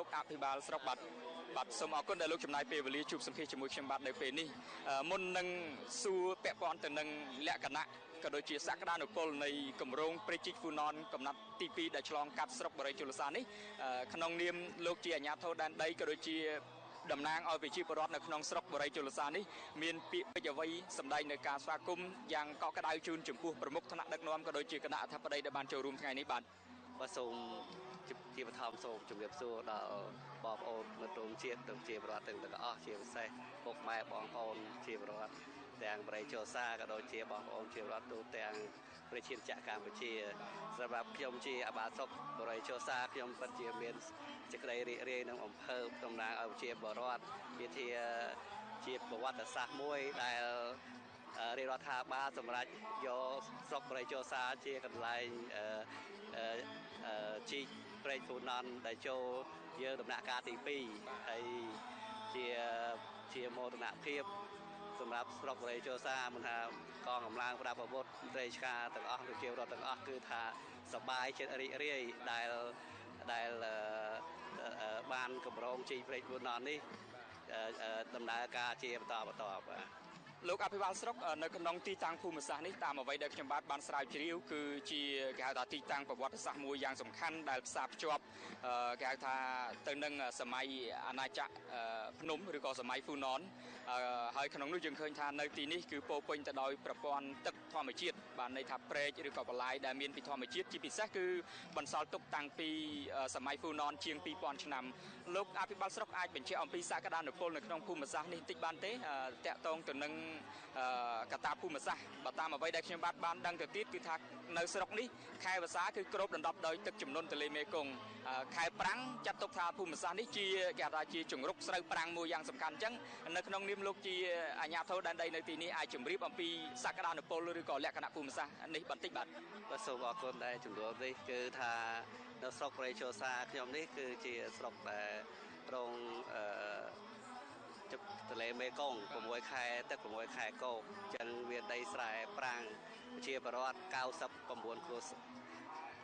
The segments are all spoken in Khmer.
លោកអភិបាលស្រុកបាទបាទសូមអរគុណដែលលោកចំណាយពេលវេលាជួបសម្ភាសជាមួយខ្ញុំបាទនៅពេលនេះមុននឹងសួរពាក់ព័ន្ធទៅនឹងលក្ខណៈក៏ដូចជាសក្តានុពលនៃគម្រោងព្រែកជីកហ្វូណនកំណត់ទី2ដែលឆ្លងកាត់ស្រុកបរិយជលសានេះក្នុងនាមលោកជាអាជ្ញាធរដែនដីក៏ដូចជាតំណាងឲ្យប្រជាពលរដ្ឋនៅក្នុងស្រុកបរិយជលសានេះមានពាក្យពេចន៍អ្វីសម្ដែងនៅការស្វាគមន៍យ៉ាងកក់ក្ដៅជូនចំពោះប្រមុខថ្នាក់ដឹកនាំក៏ដូចជាគណៈអធិបតីដែលបានចូលរួមថ្ងៃនេះបាទបាទសូមជាបឋមសូមជម្រាបសួរដល់បងប្អូនមិត្តរួមជាតិនិងជាពលរដ្ឋទាំងអស់ជាពិសេសពុកម៉ែបងប្អូនជាពលរដ្ឋទាំងបរិយជលសាក៏ដូចជាបងប្អូនជាពលរដ្ឋទូទាំងប្រជាជាតិកម្ពុជាសម្រាប់ខ្ញុំជាអបាសុកបរិយជលសាខ្ញុំពិតជាមានសេចក្តីរីករាយនិងអំភើបតំណាងឲ្យប្រជាពលរដ្ឋវាជាប្រវត្តិសាស្ត្រមួយដែលរាជរដ្ឋាភិបាលសម្រាប់យកស្រុកបរិយជលសាជាកន្លែងជីកព្រែកហ្វូណនដែលចូលយើងដំណាក់កាលទី2ហើយជាមោទនភាពសម្រាប់ស្រុកបរិយជលសាមិនថាកងកម្លាំងប្រដាប់អាវុធមន្ត្រីឆ្ការទាំងអស់ប្រជាពលរដ្ឋទាំងអស់គឺថាសប្បាយចិត្តរីករាយដែលបានកម្រងជីកព្រែកហ្វូណននេះដំណើរការជាបន្តបន្ទាប់បាទលោកអភិបាលស្រុកនៅក្នុងទីតាំងភូមិសាស្ត្រនេះតាមអ្វីដែលខ្ញុំបាទបានស្រាវជ្រាវគឺជាគេហៅថាទីតាំងប្រវត្តិសាស្ត្រមួយយ៉ាងសំខាន់ដែលផ្សារភ្ជាប់គេហៅថាទៅនឹងសម័យអាណាចក្រភ្នំឬក៏សម័យហ្វូណនហើយក្នុងនោះយើងឃើញថានៅទីនេះគឺពោពេញទៅដោយប្រព័ន្ធទឹកធម្មជាតិបានន័យថាព្រែកឬក៏បន្លាយដែលមានពីធម្មជាតិជាពិសេសគឺបន្សល់ទុកតាំងពីសម័យហ្វូណនជាង2000ឆ្នាំលោកអភិបាលស្រុកអាចបញ្ជាក់អំពីសក្តានុពលនៅក្នុងភូមិសាស្ត្រនេះតិចបានទេតាក់ទងទៅនឹងកត្តាភូមិសាស្ត្របើតាមអ្វីដែលខ្ញុំបាទបានដឹងទៅទៀតគឺថានៅស្រុកនេះខែវស្សាគឺគ្របដណ្ដប់ដោយទឹកជំនន់ទន្លេមេគង្គខែប្រាំងចាត់ទុកថាភូមិសាស្ត្រនេះជាគេហៅថាជាជង្រុកស្រូវប្រាំងមួយយ៉ាងសំខាន់អញ្ចឹងនៅក្នុងនាមលោកជាអាជ្ញាធរដែនដីនៅទីនេះអាចជម្រាបអំពីសក្តានុពលឬក៏លក្ខណៈភូមិសាស្ត្រនេះបន្តិចបាទបាទសូមអរគុណដែលជំរាបនេះគឺថានៅស្រុកបរិយជលសាខ្ញុំនេះគឺជាស្រុកដែលរងទន្លេមេគង្គ6ខែទឹក6ខែគោកអញ្ចឹងវាដីស្រែប្រាំងប្រជាពលរដ្ឋ99គ្រួសារ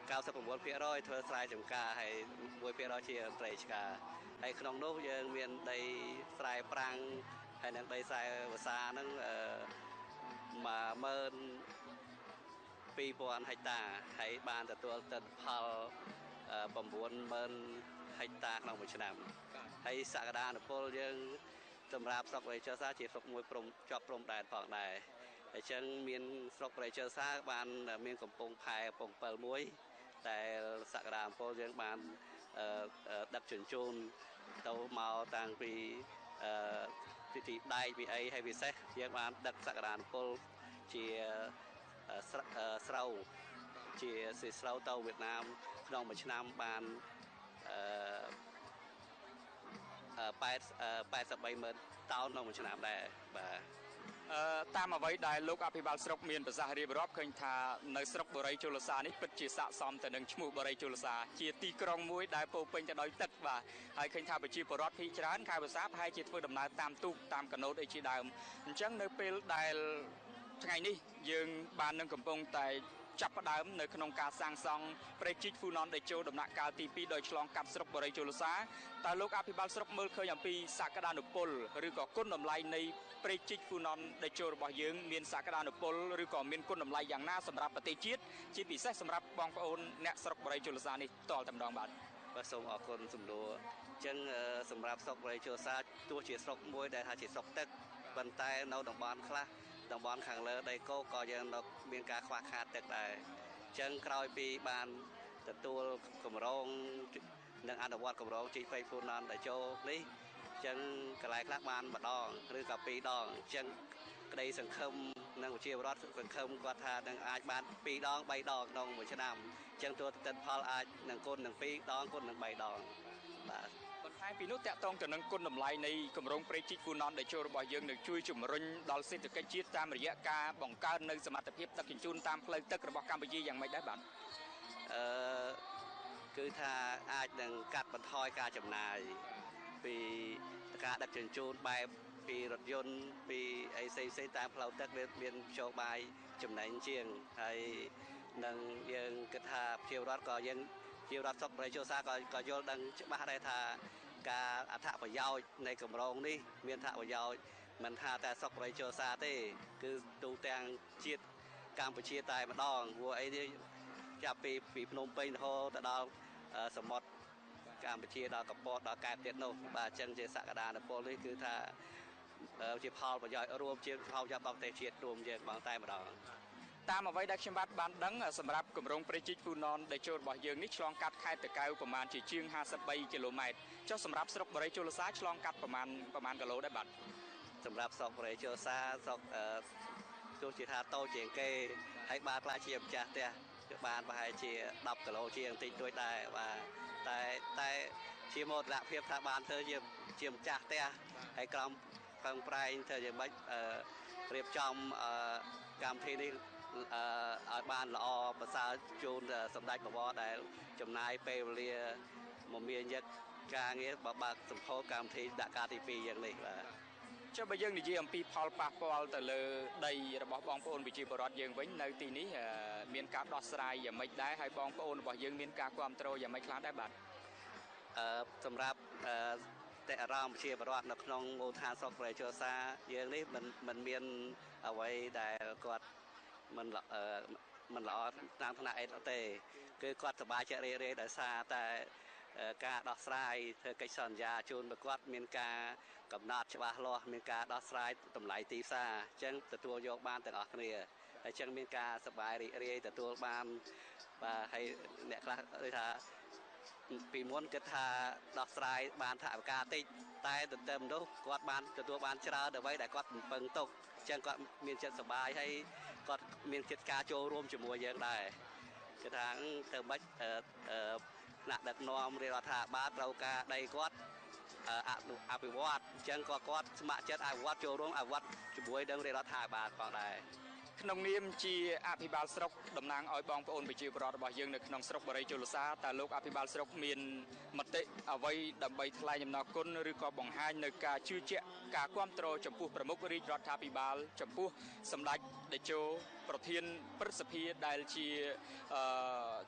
99%ធ្វើស្រែចម្ការហើយ1%ជាត្រីឆ្ការហើយក្នុងនោះយើងមានដីស្រែប្រាំងហើយនិងដីស្រែវស្សាហ្នឹង12000ហិកតាហើយបានទទួលទិន្នផល90000ហិកតាក្នុងមួយឆ្នាំហើយសក្តានុពលយើងសម្រាប់ស្រុកបរិយជលសាជាស្រុកមួយព្រំជាប់ព្រំដែនផងដែរអញ្ចឹងមានស្រុកបរិយជលសាបានមានកំពង់ផែកំពង់7មួយដែលសក្តានុពលយើងបានដឹកជញ្ជូនទៅមកតាំងពីទីដែកពីអីហើយពិសេសយើងបានដឹកសក្តានុពលជាស្រូវជាស្រូវទៅវៀតណាមក្នុងមួយឆ្នាំបាន830,000តោនក្នុងមួយឆ្នាំដែរបាទតាមអ្វីដែលលោកអភិបាលស្រុកមានប្រសាសន៍រៀបរាប់ឃើញថានៅស្រុកបរិយជលសានេះពិតជាស័ក្តិសមទៅនឹងឈ្មោះបរិយជលសាជាទីក្រុងមួយដែលពោពេញទៅដោយទឹកបាទហើយឃើញថាប្រជាពលរដ្ឋភាគច្រើនខែវស្សាប្រហែលជាធ្វើដំណើរតាមទូកតាមកណូតអីជាដើមអញ្ចឹងនៅពេលដែលថ្ងៃនេះយើងបាននឹងកំពុងតែចាប់ផ្ដើមនៅក្នុងការសាងសង់ព្រែកជីកហ្វូណនដែលចូលដំណាក់កាលទី2ដោយឆ្លងកាត់ស្រុកបរិយជលសាតើលោកអភិបាលស្រុកមើលឃើញអំពីសក្តានុពលឬក៏គុណតម្លៃនៃព្រែកជីកហ្វូណនដែលចូលរបស់យើងមានសក្តានុពលឬក៏មានគុណតម្លៃយ៉ាងណាសម្រាប់ប្រទេសជាតិជាពិសេសសម្រាប់បងប្អូនអ្នកស្រុកបរិយជលសានេះតតែម្ដងបាទបាទសូមអរគុណសំណួរអញ្ចឹងសម្រាប់ស្រុកបរិយជលសាទោះជាស្រុកមួយដែលថាជាស្រុកទឹកប៉ុន្តែនៅតំបន់ខ្លះតំបន់ខាងលើដីគោកក៏យើងនៅមានការខ្វះខាតទឹកដែរអញ្ចឹងក្រោយពីបានទទួលកម្រងនិងអនុវត្តកម្រងជីកព្រែកហ្វូណនដែលចូលនេះអញ្ចឹងកន្លែងខ្លះបានម្ដងឬក៏ពីរដងអញ្ចឹងក្តីសង្ឃឹមនិងប្រជាពលរដ្ឋសង្ឃឹមគាត់ថានឹងអាចបាន2ដង3ដងក្នុងមួយឆ្នាំអញ្ចឹងទទួលទិន្នផលអាចនឹងគុណនឹង2ដងគុណនឹង3ដងបាទបន្ថែមពីនោះតាក់ទងទៅនឹងគុណតម្លៃនៃគម្រោងព្រែកជីកហ្វូណនដែលចូលរបស់យើងនឹងជួយជំរុញដល់សេដ្ឋកិច្ចជាតិតាមរយៈការបង្កើននៅសមត្ថភាពដឹកជញ្ជូនតាមផ្លូវទឹករបស់កម្ពុជាយ៉ាងម៉េចដែរបាទគឺថាអាចនឹងកាត់បន្ថយការចំណាយពីការដឹកជញ្ជូនបែបពីរថយន្តពីអីផ្សេងៗតាមផ្លូវទឹកវាមានមធ្យោបាយចំណេញជាងហើយនឹងយើងគិតថាប្រជាពលរដ្ឋក៏យើង ជារដ្ឋសុកបរិជោសាក៏យល់ដឹងច្បាស់ដែរថាការអត្ថប្រយោជន៍នៃគម្រោងនេះមានអត្ថប្រយោជន៍មិនថាតែសុកបរិជោសាទេគឺទូទាំងជាតិកម្ពុជាតែម្ដងព្រោះអីនេះចាប់ពីភ្នំពេញរហូតទៅដល់សមុទ្រកម្ពុជាដល់កពតដល់កែបទៀតនោះបាទអញ្ចឹងជាសក្តានុពលនេះគឺថាជាផលប្រយោជន៍រួមជាផលប្រយោជន៍ដល់ប្រទេសជាតិរួមយើងបងតែម្ដងតាមអ្វីដែលខ្ញុំបាទបានដឹងសម្រាប់គម្រោងព្រែកជីកហ្វូណនដែលចូលរបស់យើងនេះឆ្លងកាត់ខេត្តតាកែវប្រមាណជាជាង53គីឡូម៉ែត្រចុះសម្រាប់ស្រុកបរិជលសាឆ្លងកាត់ប្រមាណគីឡូដែរបាទសម្រាប់ស្រុកបរិជលសាស្រុកទោះជាថាតូចជាងគេហើយបានខ្លះជាម្ចាស់ផ្ទះបានប្រហែលជា10គីឡូជាងតិចតួចដែរបាទតែជាមោទនភាពថាបានធ្វើជាម្ចាស់ផ្ទះហើយក្រំប្រឹងប្រែងធ្វើយ៉ាងម៉េចរៀបចំកម្មវិធីនេះឲ្យបានល្អប្រសើរជូនសម្ដេចបវរដែលចំណាយពេលវេលាមមាញឹកការងារបបើកសម្ពោធកម្មវិធីដាក់ការទី2យ៉ាងនេះបាទចុះបើយើងនិយាយអំពីផលប៉ះពាល់ទៅលើដីរបស់បងប្អូនប្រជាពលរដ្ឋយើងវិញនៅទីនេះមានការដោះស្រាយយ៉ាងម៉េចដែរហើយបងប្អូនរបស់យើងមានការគ្រប់គ្រងយ៉ាងម៉េចខ្លះដែរបាទសម្រាប់តេអារម្មណ៍ប្រជាពលរដ្ឋនៅក្នុងមូលដ្ឋានស្រុកបរិជោសាយើងនេះមិនមានអ្វីដែលគាត់មិនល្អតាមថ្នាក់អីទេគឺគាត់សប្បាយចិត្តរីករាយដោយសារតែការដោះស្រាយធ្វើកិច្ចសន្យាជូនប្រគាត់មានការកំណត់ច្បាស់លាស់មានការដោះស្រាយតម្លៃទីផ្សារអញ្ចឹងទទួលយកបានទាំងអស់គ្នាហើយអញ្ចឹងមានការសប្បាយរីករាយទទួលបានបាទហើយអ្នកខ្លះដូចថាពីមុនគិតថាដោះស្រាយបានថវិកាតិចតែទន្ទឹមនោះគាត់បានទទួលបានច្រើនអ្វីដែលគាត់រំពឹងទុកអញ្ចឹងគាត់មានចិត្តសប្បាយហើយគាត់មានចិត្តការចូលរួមជាមួយយើងដែរគឺថាទៅម៉េចថ្នាក់ដឹកនាំរាជរដ្ឋាភិបាលត្រូវការដីគាត់អភិវឌ្ឍអញ្ចឹងក៏គាត់ស្ម័គ្រចិត្តអភិវឌ្ឍចូលរួមអភិវឌ្ឍជាមួយនឹងរាជរដ្ឋាភិបាលផងដែរក្នុងនាមជាអភិបាលស្រុកតំណាងឲ្យបងប្អូនប្រជាពលរដ្ឋរបស់យើងនៅក្នុងស្រុកបរិជលសាតើលោកអភិបាលស្រុកមានមតិអ្វីដើម្បីថ្លែងអំណរគុណឬក៏បង្ហាញនៅការជឿជាក់ការគាំទ្រចំពោះប្រមុខរាជរដ្ឋាភិបាលចំពោះសម្ដេចតេជោប្រធានព្រឹទ្ធសភាដែលជា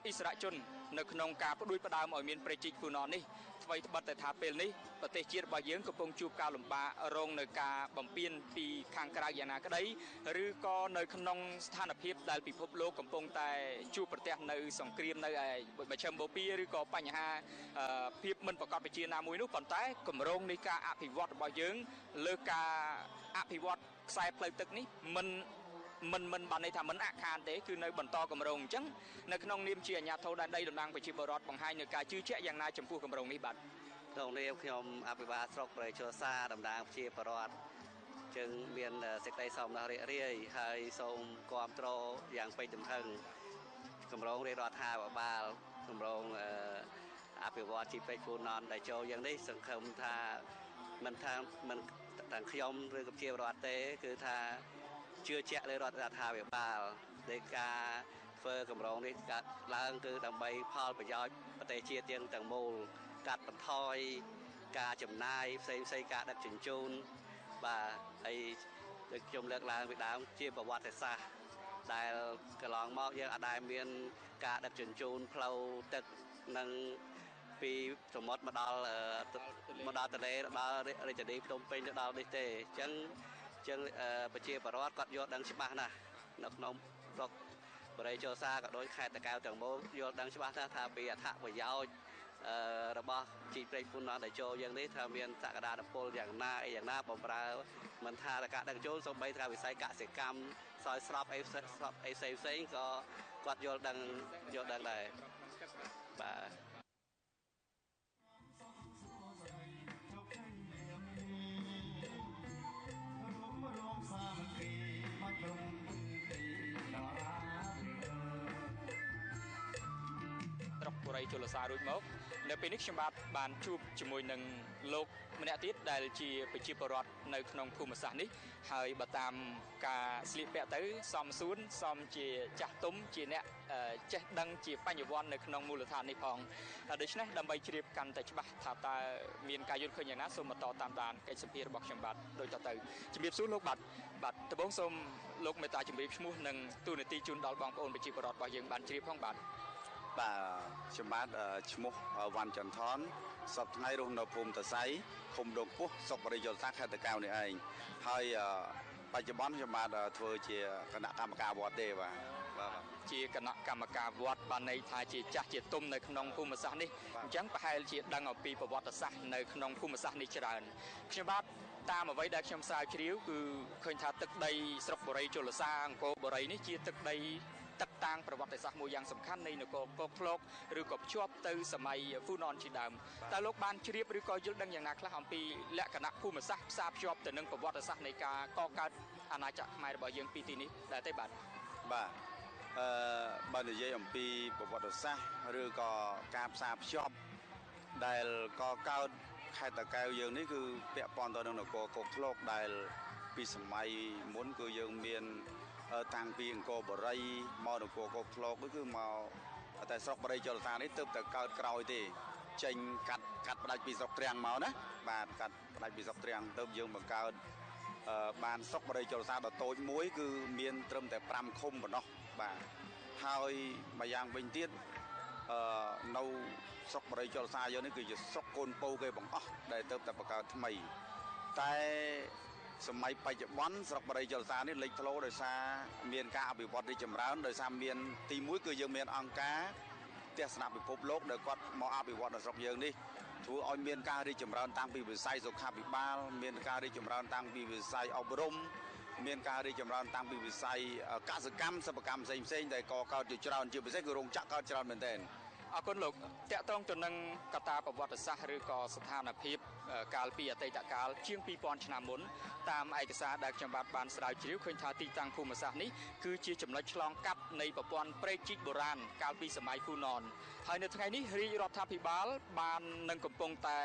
អិសរាជជននៅក្នុងការផ្ដួចផ្ដើមឲ្យមានព្រែកជីកហ្វូណននេះអ្វីត្បិតតែថាពេលនេះប្រទេសជាតិរបស់យើងកំពុងជួបការលំបាករងនៅការបំពានពីខាងក្រៅយ៉ាងណាក្តីឬក៏នៅក្នុងស្ថានភាពដែលពិភពលោកកំពុងតែជួបប្រទះនៅសង្គ្រាមនៅឯមជ្ឈិមបូព៌ាឬក៏បញ្ហាភាពមិនប្រកបប្រជាណាមួយនោះប៉ុន្តែគម្រោងនៃការអភិវឌ្ឍរបស់យើងលើការអភិវឌ្ឍខ្សែផ្លូវទឹកនេះមិនបានន័យថាមិនអាក់ខានទេគឺនៅបន្តគម្រោងអញ្ចឹងនៅក្នុងនាមជាអាជ្ញាធរដែនដីតំណាងប្រជាពលរដ្ឋបង្ហាញនៅការជឿជាក់យ៉ាងណាចំពោះគម្រោងនេះបាទក្នុងនាមខ្ញុំអភិបាលស្រុកបរិជោសាតំណាងប្រជាពលរដ្ឋจึងមានសេចក្តីសោមនស្សរីករាយហើយសូមគាំទ្រយ៉ាងពេញទំហឹងគម្រោងរាជរដ្ឋាភិបាលគម្រោងអភិវឌ្ឍជីពេជ្រហ្វូណនដែលចូលយ៉ាងនេះសង្ឃឹមថាមិនថាមិនទាំងខ្ញុំឬក៏ប្រជាពលរដ្ឋទេគឺថាជឿជាក់លើរដ្ឋាភិបាលនៃការធ្វើគម្រោងនេះកាត់ឡើងគឺដើម្បីផលប្រយោជន៍ប្រទេសជាតិយើងទាំងមូលកាត់បន្ថយការចំណាយផ្សេងផ្សេងការដឹកជញ្ជូនបាទហើយដូចខ្ញុំលើកឡើងពីដើមជាប្រវត្តិសាស្ត្រដែលកន្លងមកយើងអាចដែលមានការដឹកជញ្ជូនផ្លូវទឹកនិងពីសមុទ្រមកដល់ទន្លេដល់រាជធានីភ្នំពេញទៅដល់នេះទេអញ្ចឹងប្រជាពលរដ្ឋគាត់យល់ដឹងច្បាស់ណាស់នៅក្នុងស្រុកបរិជោសាក៏ដូចខេត្តតាកែវទាំងមូលយល់ដឹងច្បាស់ថាពីអត្ថប្រយោជន៍របស់ជីព្រែកហ្វូណនដែលចូលយ៉ាងនេះថាមានសក្តានុពលយ៉ាងណាអីយ៉ាងណាបំរើមិនថាការដឹកជញ្ជូនសូម្បីថាវិស័យកសិកម្មសោយស្របអីស្របអីផ្សេងផ្សេងក៏គាត់យល់ដឹងដែរបាទ បុរីជលសារួចមកនៅពេលនេះខ្ញុំបាទបានជួបជាមួយនឹងលោកម្នាក់ទៀតដែលជាប្រជាពលរដ្ឋនៅក្នុងភូមិសាស្ត្រនេះហើយបើតាមការស្លៀកពាក់ទៅសំសួនសំជាចាស់ទុំជាអ្នកចេះដឹងជាបញ្ញវន្តនៅក្នុងមូលដ្ឋាននេះផងដូច្នេះដើម្បីជ្រាបកាន់តែច្បាស់ថាតើមានការយល់ឃើញយ៉ាងណាសូមបន្តតាមដានកិច្ចសម្ភាសរបស់ខ្ញុំបាទដូចតទៅជំរាបសួរលោកបាទបាទដំបូងសូមលោកមេត្តាជម្រាបឈ្មោះនិងទូនាទីជូនដល់បងប្អូនប្រជាពលរដ្ឋរបស់យើងបានជ្រាបផងបាទ បាទ ខ្ញុំបាទឈ្មោះវ៉ាន់ចន្ទថន សប្តាហ៍ថ្ងៃរស់នៅភូមិតសៃ ឃុំដងពោះ ស្រុកបរិយលសាខេត្តតាកែវនេះឯង ហើយបច្ចុប្បន្នខ្ញុំបាទធ្វើជាគណៈកម្មការវត្តទេ បាទ បាទ ជាគណៈកម្មការវត្ត បានន័យថាជាចាស់ជាទុំនៅក្នុងភូមិសាស្ត្រនេះ អញ្ចឹងប្រហែលជាដឹងអំពីប្រវត្តិសាស្ត្រនៅក្នុងភូមិសាស្ត្រនេះច្រើន។ ខ្ញុំបាទតាមអ្វីដែលខ្ញុំស្រាវជ្រាវ គឺឃើញថាទឹកដីស្រុកបូរីជលសា អង្គរបូរីនេះ ជាទឹកដីទឹកតាំងប្រវត្តិសាស្ត្រមួយយ៉ាងសំខាន់នៃនគរកោកធ្លក ឬក៏ភ្ជាប់ទៅសម័យហ្វូណនជាដើម។ តើលោកបានជ្រាបឬក៏យល់ដឹងយ៉ាងណាខ្លះអំពីលក្ខណៈភូមិសាស្ត្រផ្សារភ្ជាប់ទៅនឹងប្រវត្តិសាស្ត្រនៃការកកើតអាណាចក្រខ្មែររបស់យើងពីទីនេះដែរទេ? បាទ បាទ អឺបើនិយាយអំពីប្រវត្តិសាស្ត្រឬក៏ការផ្សារភ្ជាប់ដែលកកើតខេត្តតាកែវយើងនេះ គឺពាក់ព័ន្ធទៅនឹងនគរកោកធ្លក ដែលពីសម័យមុនគឺយើងមានតាំងពីអង្គរបរិយមកនគរកោកធ្លក គឺមកតែស្រុកបរិយចលសានេះទើបតែកើតក្រោយទេ ចេញកាត់កាត់ផ្ដាច់ពីស្រុកទ្រាំងមកណា បាទ កាត់ផ្ដាច់ពីស្រុកទ្រាំងទៅ យើងបង្កើតបានស្រុកបរិយចលសាដ៏តូចមួយ គឺមានត្រឹមតែ5ឃុំប៉ុណ្ណោះ បាទ។ ហើយម្យ៉ាងវិញទៀត អឺនៅស្រុកបរិយចលសាយើងនេះ គឺជាស្រុកកូនពោគេបង្អស់ដែលទៅតែបង្កើតថ្មី តែសម័យបច្ចុប្បន្នស្រុកបរិយចលសានេះលេចធ្លោ ដោយសារមានការអភិវឌ្ឍរីកចម្រើន ដោយសារមានទី1 គឺយើងមានអង្គការទស្សនពិភពលោកដែលគាត់មកអភិវឌ្ឍនៅស្រុកយើងនេះ ធ្វើឲ្យមានការរីកចម្រើនតាំងពីវិស័យសុខាភិបាល មានការរីកចម្រើនតាំងពីវិស័យអប់រំ មានការរីកចម្រើនតាំងពីវិស័យកសិកម្ម សិប្បកម្មផ្សេងផ្សេងដែលក៏កើតជាច្រើន ជាពិសេសគឺរោងចក្រកើតច្រើនមែនទែន។ អរគុណលោក។ តកតងទៅនឹងកត្តាប្រវត្តិសាស្ត្រឬក៏ស្ថានភាពកាលពីអតីតកាលជាង2000ឆ្នាំមុន តាមឯកសារដែលខ្ញុំបាទបានស្រាវជ្រាវឃើញថា ទីតាំងភូមិសាស្ត្រនេះគឺជាចំណុចឆ្លងកាត់នៃប្រព័ន្ធព្រែកជីកបុរាណកាលពីសម័យហ្វូណន ហើយនៅថ្ងៃនេះរាជរដ្ឋាភិបាលបាននឹងកំពុងតែ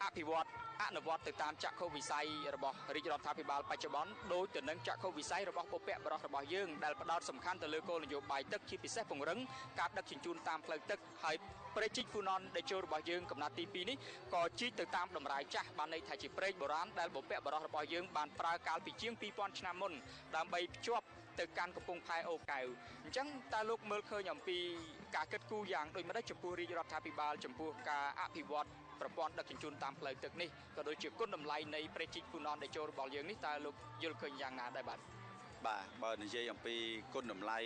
អភិវឌ្ឍអនុវត្តទៅតាមចក្ខុវិស័យរបស់រាជរដ្ឋាភិបាលបច្ចុប្បន្ន ដូចទៅនឹងចក្ខុវិស័យរបស់បុព្វបុរសរបស់យើង ដែលផ្ដោតសំខាន់ទៅលើគោលនយោបាយទឹក ជាពិសេសពង្រឹងការដឹកជញ្ជូនតាមផ្លូវទឹក ហើយព្រែកជីកហ្វូណនដែលចូលរបស់យើងកំណត់ទី2នេះ ក៏ជីកទៅតាមតម្រាយចាស់ បានន័យថាជាព្រែកបុរាណដែលបុព្វបុរសរបស់យើងបានប្រើកាលពីជាង2000ឆ្នាំមុន ដើម្បីភ្ជាប់ទៅកាន់កំពង់ផែអូកែវ។ អញ្ចឹងតើលោកមើលឃើញអំពីការគិតគូរយ៉ាងដូចម្តេចចំពោះរាជរដ្ឋាភិបាល ចំពោះការអភិវឌ្ឍប្រព័ន្ធដឹកជញ្ជូនតាមផ្លូវទឹកនេះ ក៏ដូចជាគុណតម្លៃនៃព្រែកជីកហ្វូណនដែលចូលរបស់យើងនេះ តើលោកយល់ឃើញយ៉ាងណាដែរ? បាទ បាទ បើនិយាយអំពីគុណតម្លៃ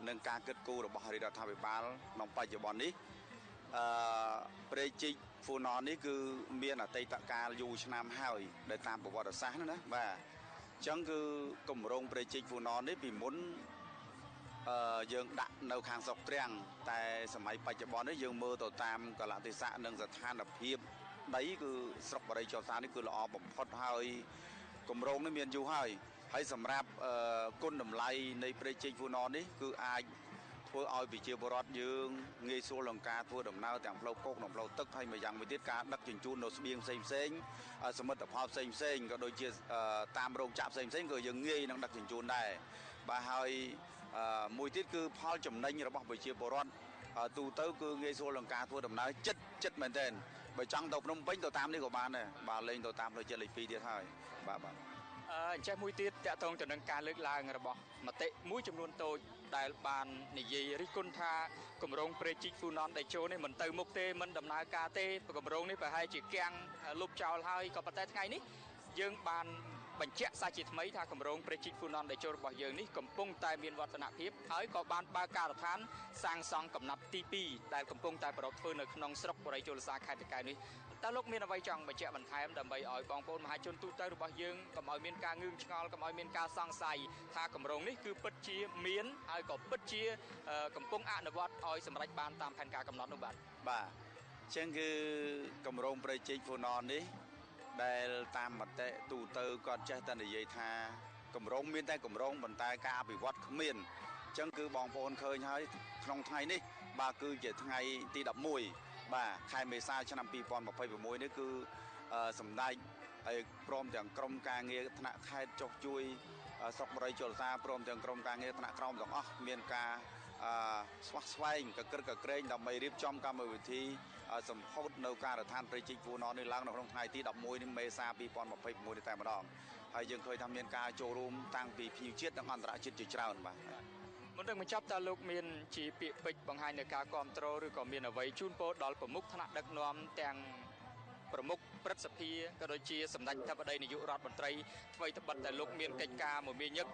និងការគិតគូររបស់រាជរដ្ឋាភិបាលក្នុងបច្ចុប្បន្ននេះ អឺព្រែកជីកហ្វូណននេះគឺមានអតីតកាលយូរឆ្នាំហើយ ដែលតាមប្រវត្តិសាស្ត្រណា បាទ។ អញ្ចឹងគឺគម្រោងព្រែកជីកហ្វូណននេះពីមុនអឺយើងដាក់នៅខាងស្រុកទ្រាំង តែសម័យបច្ចុប្បន្ននេះយើងមើលទៅតាមកលៈទេសៈនិងស្ថានភាពដី គឺស្រុកបរិយចលសានេះគឺល្អបំផុត ហើយគម្រោងនេះមានយូរហើយ ហើយសម្រាប់គុណតម្លៃនៃព្រែកជីកហ្វូណននេះ គឺអាចធ្វើឲ្យប្រជាពលរដ្ឋយើងងាយស្រួលក្នុងការធ្វើដំណើរទាំងផ្លូវគោកនិងផ្លូវទឹក ហើយម្យ៉ាងមួយទៀតការដឹកជញ្ជូននៅស្បៀងផ្សេងផ្សេង សមិទ្ធផលផ្សេងផ្សេង ក៏ដូចជាតាមរោងចក្រផ្សេងផ្សេង ក៏យើងងាយនឹងដឹកជញ្ជូនដែរ បាទ។ ហើយមួយទៀតគឺផលចំណេញរបស់ប្រជាពលរដ្ឋទូទៅ គឺងាយស្រួលក្នុងការធ្វើដំណើរចិត្តចិត្តមែនទែន បើចង់ទៅភ្នំពេញទៅតាមនេះក៏បានដែរ បាទ លេងទៅតាមផ្លូវជាតិលេខ2ទៀតហើយ បាទ បាទ។ អឺអញ្ចេះមួយទៀត តកតងទៅនឹងការលើកឡើងរបស់មតិមួយចំនួនតូចដែលបាននិយាយរិះគន់ថា គម្រោងព្រែកជីកហ្វូណនដែលចូលនេះមិនទៅមុខទេ មិនដំណើរការទេ គម្រោងនេះប្រហែលជាគាំងលុបចោលហើយ ក៏ប៉ុន្តែថ្ងៃនេះយើងបានបញ្ជាក់សាជាថ្មីថា គម្រោងព្រែកជីកហ្វូណនដែលចូលរបស់យើងនេះកំពុងតែមានវឌ្ឍនភាព ហើយក៏បានបើកការដ្ឋានសាងសង់កំណាប់ទី2 ដែលកំពុងតែប្រកបធ្វើនៅក្នុងស្រុកបរិយជលសាខេត្តតាកែវនេះ។ តើលោកមានអ្វីចង់បញ្ជាក់បន្ថែម ដើម្បីឲ្យបងប្អូនមហាជនទូទៅរបស់យើងកុំឲ្យមានការងឿងឆ្ងល់ កុំឲ្យមានការសង្ស័យថា គម្រោងនេះគឺពិតជាមាន ហើយក៏ពិតជាកំពុងអនុវត្តឲ្យសម្រេចបានតាមផែនការកំណត់នោះ? បាទ បាទ អញ្ចឹងគឺគម្រោងព្រែកជីកហ្វូណននេះ ដែលតាមមតិទូទៅគាត់ចេះតែនិយាយថាគម្រោងមានតែគម្រោង ប៉ុន្តែការអភិវឌ្ឍគ្មាន អញ្ចឹងគឺបងប្អូនឃើញហើយក្នុងថ្ងៃនេះ បាទ គឺជាថ្ងៃទី11 បាទ ខែមេសាឆ្នាំ2026នេះ គឺសម្ដេចហើយព្រមទាំងក្រុមការងារថ្នាក់ខេត្តចុះជួយស្រុកបរិយជលសា ព្រមទាំងក្រុមការងារថ្នាក់ក្រោមទាំងអស់ មានការស្វះស្វែងកក្រឹកកក្រែងដើម្បីរៀបចំកម្មវិធីសម្ពោធនៅការដ្ឋានព្រៃជីកហ្វូណននេះឡើងនៅក្នុងថ្ងៃទី11នេះមេសា2026នេះតែម្ដង ហើយយើងឃើញថាមានការចូលរួមតាំងពីភ្ញៀវជាតិនិងអន្តរជាតិជាច្រើន បាទ។ មុននឹងបញ្ចប់តើលោកមានជាពាក្យពេចន៍បង្ហាញនៅការគ្រប់គ្រងឬក៏មានអ្វីជូនពរដល់ប្រមុខថ្នាក់ដឹកនាំទាំងប្រមុខព្រឹទ្ធសភាក៏ដូចជាសម្ដេចធិបតីនាយករដ្ឋមន្ត្រីថ្មីត្បិតតែលោកមានកិច្ចការមមាញឹក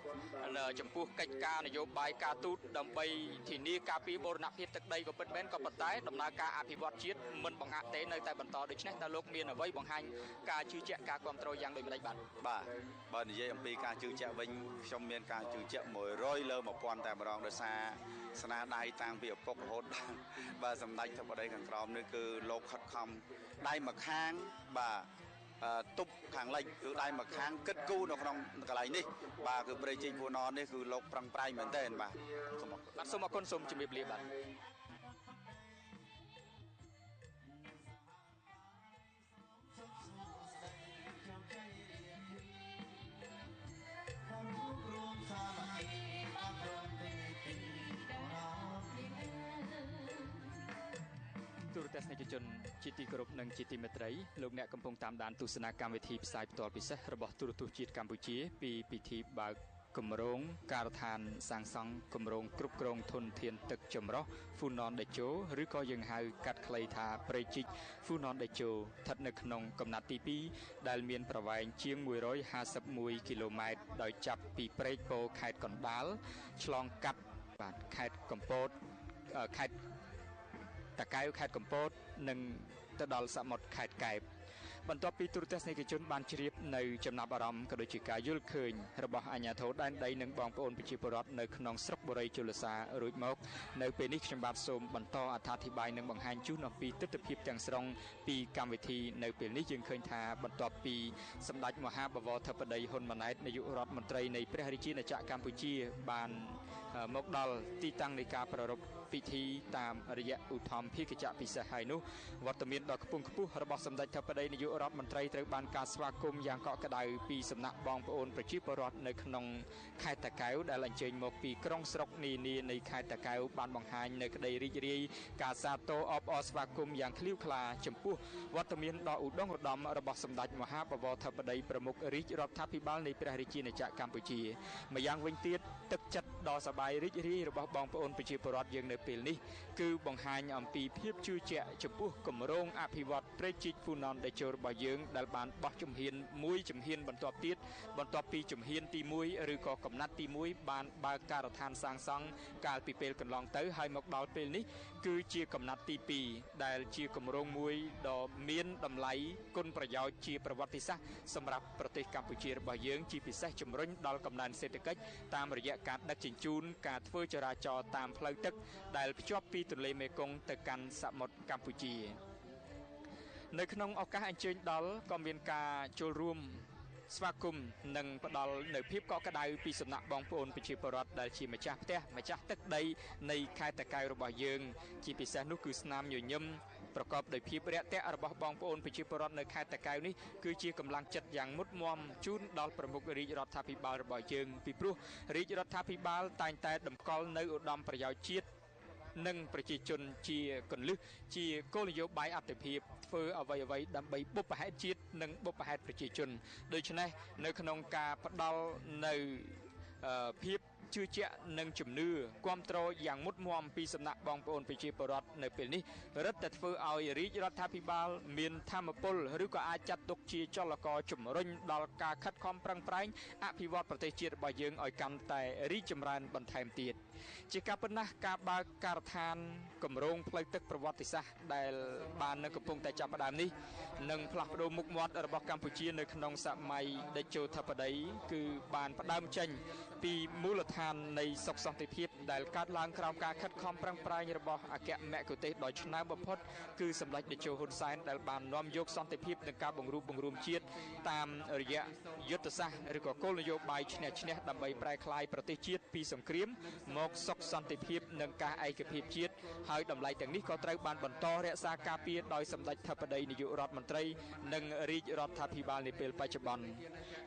ចំពោះកិច្ចការនយោបាយការទូតដើម្បីធានាការពារបូរណភាពទឹកដីក៏ពិតមែនក៏ប៉ុន្តែដំណើរការអភិវឌ្ឍជាតិមិនបង្អាក់ទេនៅតែបន្តដូច្នេះតើលោកមានអ្វីបង្ហាញការជឿជាក់ការគ្រប់គ្រងយ៉ាងដូចម្តេចបាទបាទបើនិយាយអំពីការជឿជាក់វិញខ្ញុំមានការជឿជាក់100លើ1000តែម្ដងដោយសារស្នាដៃតាំងពីឪពុករហូតដល់បាទសម្ដេចធិបតីខាងក្រោមនេះគឺលោកខិតខំដៃមួយខាងបាទទប់ខាងលិចគឺដៃមួយខាងគិតគូរនៅក្នុងកន្លែងនេះបាទគឺព្រៃជីកហ្វូណននេះគឺលោកប្រឹងប្រែងមែនទែនបាទសូមអរគុណបាទសូមអរគុណសូមជម្រាបលាបាទទូរទស្សនិកជនជាទីគោរពនិងជាទីមេត្រីលោកអ្នកកំពុងតាមដានទស្សនាកម្មវិធីផ្សាយផ្ទាល់ពិសេសរបស់ទូរទស្សន៍ជាតិកម្ពុជាពីពិធីបើកគម្រោងការដ្ឋានសាងសង់គម្រោងគ្រប់គ្រងធនធានទឹកចម្រុះហ្វូណនតេជោឬក៏យើងហៅកាត់ខ្លីថាព្រៃជីកហ្វូណនតេជោស្ថិតនៅក្នុងកំណាត់ទី2ដែលមានប្រវែងជាង151គីឡូម៉ែត្រដោយចាប់ពីព្រែកពោខេត្តកណ្ដាលឆ្លងកាត់បាទខេត្តកំពតខេត្តតាកែវខេត្តកំពតនិងទៅដល់សមុទ្រខេត្តកែបបន្ទាប់ពីទូរទស្សនិកជនបានជ្រាបនៅចំណាប់អារម្មណ៍ក៏ដូចជាការយល់ឃើញរបស់អាជ្ញាធរដែនដីនិងបងប្អូនប្រជាពលរដ្ឋនៅក្នុងស្រុកបុរីជលសារួចមកនៅពេលនេះខ្ញុំបាទសូមបន្តអត្ថាធិប្បាយនិងបង្ហាញជូនអំពីទិដ្ឋភាពទាំងស្រុងពីកម្មវិធីនៅពេលនេះយើងឃើញថាបន្ទាប់ពីសម្ដេចមហាបវរធិបតីហ៊ុនម៉ាណែតនាយករដ្ឋមន្ត្រីនៃព្រះរាជាណាចក្រកម្ពុជាបានមកដល់ទីតាំងនៃការប្រារព្ធពិធីតាមរយៈឧទ្ធម្ភាគចក្រពិសេសហើយនោះវត្តមានដ៏ខ្ពង់ខ្ពស់របស់សម្ដេចធិបតីនាយករដ្ឋមន្ត្រីត្រូវបានការស្វាគមន៍យ៉ាងកក់ក្ដៅពីសំណាក់បងប្អូនប្រជាពលរដ្ឋនៅក្នុងខេត្តតាកែវដែលអញ្ជើញមកពីក្រុងស្រុកនានានៃខេត្តតាកែវបានបង្ហាញនៅក្តីរីករាយការសាទរអបអរស្វាគមន៍យ៉ាងឃ្លាវក្លាចំពោះវត្តមានដ៏ឧត្តុង្គឧត្តមរបស់សម្ដេចមហាបវរធិបតីប្រមុខរាជរដ្ឋាភិបាលនៃព្រះរាជាណាចក្រកម្ពុជាម្យ៉ាងវិញទៀតទឹកចិត្តដ៏សប្បាយរីករាយរបស់បងប្អូនប្រជាពលរដ្ឋយើងនៅពេលនេះគឺបង្ហាញអំពីភាពជឿជាក់ចំពោះគម្រោងអភិវឌ្ឍព្រែកជីកហ្វូណនតេជោរបស់យើងដែលបានបោះជំហានមួយជំហានបន្ទាប់ទៀតបន្ទាប់ពីជំហានទី1ឬក៏កំណត់ទី1បានបើកការដ្ឋានសាងសង់កាលពីពេលកន្លងទៅហើយមកដល់ពេលនេះគឺជាកំណត់ទី2ដែលជាគម្រោងមួយដ៏មានតម្លៃគុណប្រយោជន៍ជាប្រវត្តិសាស្ត្រសម្រាប់ប្រទេសកម្ពុជារបស់យើងជាពិសេសជំរុញដល់កំណើនសេដ្ឋកិច្ចតាមរយៈការដឹកជញ្ជូនការធ្វើចរាចរណ៍តាមផ្លូវទឹកដែលភ្ជាប់ពីទន្លេមេគង្គទៅកាន់សមុទ្រកម្ពុជានៅក្នុងឱកាសអញ្ជើញដល់ក៏មានការចូលរួមស្វាគមន៍និងផ្ដល់នៅភាពកក់ក្ដៅពីសំណាក់បងប្អូនប្រជាពលរដ្ឋដែលជាម្ចាស់ផ្ទះម្ចាស់ទឹកដីនៃខេត្តតាកែវរបស់យើងជាពិសេសនោះគឺស្នាមញញឹមប្រកបដោយភាពរាក់ទាក់របស់បងប្អូនប្រជាពលរដ្ឋនៅខេត្តតាកែវនេះគឺជាកម្លាំងចិត្តយ៉ាងមុតមមជូនដល់ប្រមុខរាជរដ្ឋាភិបាលរបស់យើងពីព្រោះរាជរដ្ឋាភិបាលតែងតែតម្កល់នៅឧត្តមប្រយោជន៍ជាតិនិងប្រជាជនជាកន្លឹះជាគោលនយោបាយអត្ថិភាពធ្វើអ្វីៗដើម្បីបុព្វហេតុជាតិនិងបុព្វហេតុប្រជាជនដូច្នេះនៅក្នុងការផ្ដល់នៅភាពជឿជាក់និងជំនឿគាំទ្រយ៉ាងមុតមមពីសំណាក់បងប្អូនប្រជាពលរដ្ឋនៅពេលនេះរឹតតែធ្វើឲ្យរាជរដ្ឋាភិបាលមានធម៌ពលឬក៏អាចចាត់ទុកជាចលករជំរុញដល់ការខិតខំប្រឹងប្រែងអភិវឌ្ឍប្រទេសជាតិរបស់យើងឲ្យកាន់តែរីកចម្រើនបន្ថែមទៀតជាការពិតណាស់ការបើកការដ្ឋានគម្រោងផ្លូវទឹកប្រវត្តិសាស្ត្រដែលបាននៅកំពុងតែចាប់ផ្ដើមនេះនឹងផ្លាស់ប្ដូរមុខមាត់របស់កម្ពុជានៅក្នុងសម័យតេជោធិបតីគឺបានផ្ដើមចេញពីមូលដ្ឋាននៃសុខសន្តិភាពដែលកើតឡើងក្រោមការខិតខំប្រឹងប្រែងរបស់អគ្គមគ្គុទ្ទេសក៍ដ៏ឆ្នើមបំផុតគឺសម្ដេចតេជោហ៊ុនសែនដែលបាននាំយកសន្តិភាពនិងការបង្រួបបង្រួមជាតិតាមរយៈយុទ្ធសាស្ត្រឬក៏គោលនយោបាយឈ្នះឈ្នះដើម្បីប្រែក្លាយប្រទេសជាតិពីសង្គ្រាមមកសុខសន្តិភាពនិងការឯកភាពជាតិហើយតម្លៃទាំងនេះក៏ត្រូវបានបន្តរក្សាការពារដោយសម្ដេចធិបតីនាយករដ្ឋមន្ត្រីនិងរាជរដ្ឋាភិបាលនាពេលបច្ចុប្បន្ន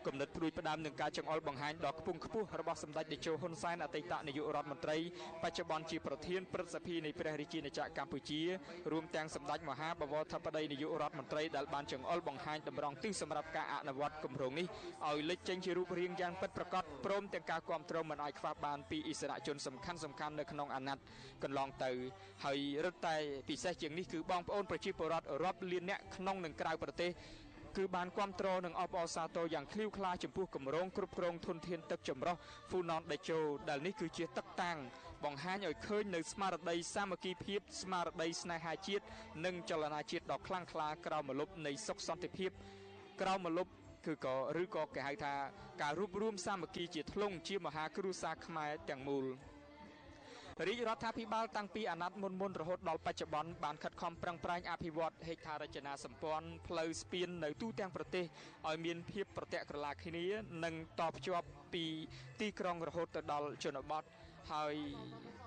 គំនិតផ្ដួចផ្ដើមនឹងការចង្អុលបង្ហាញដ៏ខ្ពង់ខ្ពស់របស់សម្ដេចតេជោហ៊ុនសែនអតីតនាយករដ្ឋមន្ត្រីបច្ចុប្បន្នជាប្រធានព្រឹទ្ធសភានៃព្រះរាជាណាចក្រកម្ពុជារួមទាំងសម្ដេចមហាបវរធិបតីនាយករដ្ឋមន្ត្រីដែលបានចង្អុលបង្ហាញតម្រង់ទិសសម្រាប់ការអនុវត្តគម្រោងនេះឲ្យលេចចេញជារូបរាងយ៉ាងពិតប្រាកដព្រមទាំងការគាំទ្រមិនអាចខ្វះបានពីឥស្សរជន សំខាន់សំខាន់នៅក្នុងអាណត្តិកន្លងទៅហើយរឹតតែពិសេសជាងនេះគឺបងប្អូនប្រជាពលរដ្ឋរាប់លានអ្នកក្នុងនិងក្រៅប្រទេសគឺបានគ្រប់គ្រងនិងអបអរសាទរយ៉ាងឃ្លាវខ្លាចំពោះគម្រោងគ្រប់គ្រងធនធានទឹកចម្រុះហ្វូណនតេជោដែលនេះគឺជាទឹកតាំងបង្ហាញឲ្យឃើញនៅស្មារតីសាមគ្គីភាពស្មារតីស្នេហាជាតិនិងចលនាជាតិដ៏ខ្លាំងក្លាក្រោមម្លប់នៃសុខសន្តិភាពក្រោមម្លប់គឺក៏ឬក៏គេហៅថាការរួបរួមសាមគ្គីជាធ្លុងជាមហាគ្រួសារខ្មែរទាំងមូលរាជរដ្ឋាភិបាលតាំងពីអាណត្តិមុនមុនរហូតដល់បច្ចុប្បន្នបានខិតខំប្រឹងប្រែងអភិវឌ្ឍហេដ្ឋារចនាសម្ព័ន្ធផ្លូវស្ពាននៅទូទាំងប្រទេសឲ្យមានភាពប្រទាក់ក្រឡាគ្នានិងតភ្ជាប់ពីទីក្រុងរហូតទៅដល់ជនបទហើយ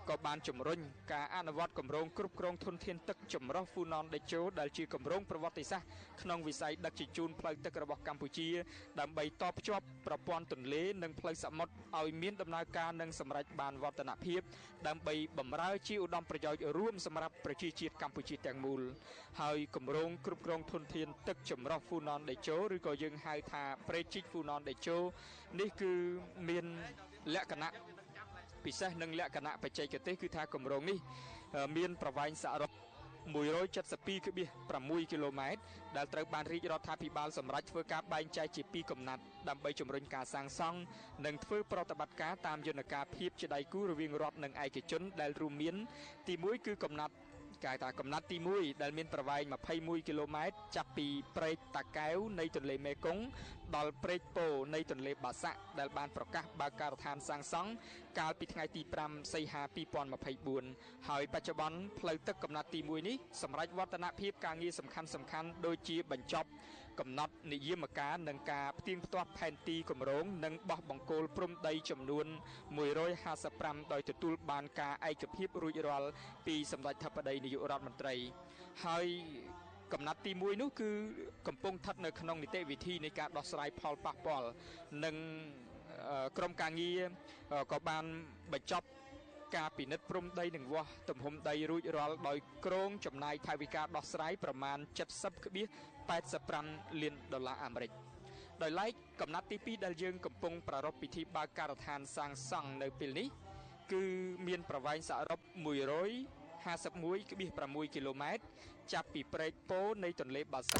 ក៏បានជំរុញការអនុវត្តគម្រោងគ្រប់គ្រងធនធានទឹកចម្រុះហ្វូណនតេជោដែលជាគម្រោងប្រវត្តិសាស្ត្រក្នុងវិស័យដឹកជញ្ជូនផ្លូវទឹករបស់កម្ពុជាដើម្បីតភ្ជាប់ប្រព័ន្ធទន្លេនិងផ្លូវសមុទ្រឲ្យមានដំណើរការនិងសម្រេចបានវឌ្ឍនភាពដើម្បីបម្រើជាឧត្តមប្រយោជន៍រួមសម្រាប់ប្រជាជាតិកម្ពុជាទាំងមូលហើយគម្រោងគ្រប់គ្រងធនធានទឹកចម្រុះហ្វូណនតេជោឬក៏យើងហៅថាព្រែកជីកហ្វូណនតេជោនេះគឺមានលក្ខណៈពិសេសនិងលក្ខណៈបច្ចេកទេសគឺថាគម្រោងនេះមានប្រវែងសរុប 172.6 គីឡូម៉ែត្រដែលត្រូវបានរាជរដ្ឋាភិបាលសម្រេចធ្វើការបែងចែកជាពីរកំណាត់ដើម្បីជំរុញការសាងសង់និងធ្វើប្រតិបត្តិការតាមយន្តការភាពជាដៃគូរវាងរដ្ឋនិងឯកជនដែលរួមមានទី1គឺកំណាត់គេថាកំណាត់ទី1ដែលមានប្រវែង21គីឡូម៉ែត្រចាប់ពីព្រែកតាកែវនៃទន្លេមេគង្គដល់ព្រែកពោនៃទន្លេបាសាក់ដែលបានប្រកាសបើកការដ្ឋានសាងសង់កាលពីថ្ងៃទី5សីហា2024ហើយបច្ចុប្បន្នផ្លូវទឹកកំណាត់ទី1នេះសម្រាប់វឌ្ឍនភាពការងារសំខាន់សំខាន់ដូចជាបញ្ចប់កំណត់និយមការនិងការផ្ទៀងផ្ទាត់ផែនទីគម្រោងនិងបោះបង្គោលព្រំដីចំនួន155ដោយទទួលបានការឯកភាពរួចរាល់ពីសម្ដេចធិបតីនាយករដ្ឋមន្ត្រីហើយកំណត់ទី1នោះគឺកំពុងស្ថិតនៅក្នុងនីតិវិធីនៃការដោះស្រាយផលប៉ះពាល់និងក្រុមការងារក៏បានបញ្ចប់ការពិនិត្យព្រំដីនិងវាស់ទំហំដីរួចរាល់ដោយគ្រោងចំណាយថវិកាដោះស្រាយប្រមាណ 70.85 លានដុល្លារអាមេរិកដោយឡែកកំណត់ទី2ដែលយើងកំពុងប្រារព្ធពិធីបើកការដ្ឋានសាងសង់នៅពេលនេះគឺមានប្រវែងសរុប 151.6 គីឡូម៉ែត្រចាប់ពីព្រែកពោនៃទន្លេបាសាក់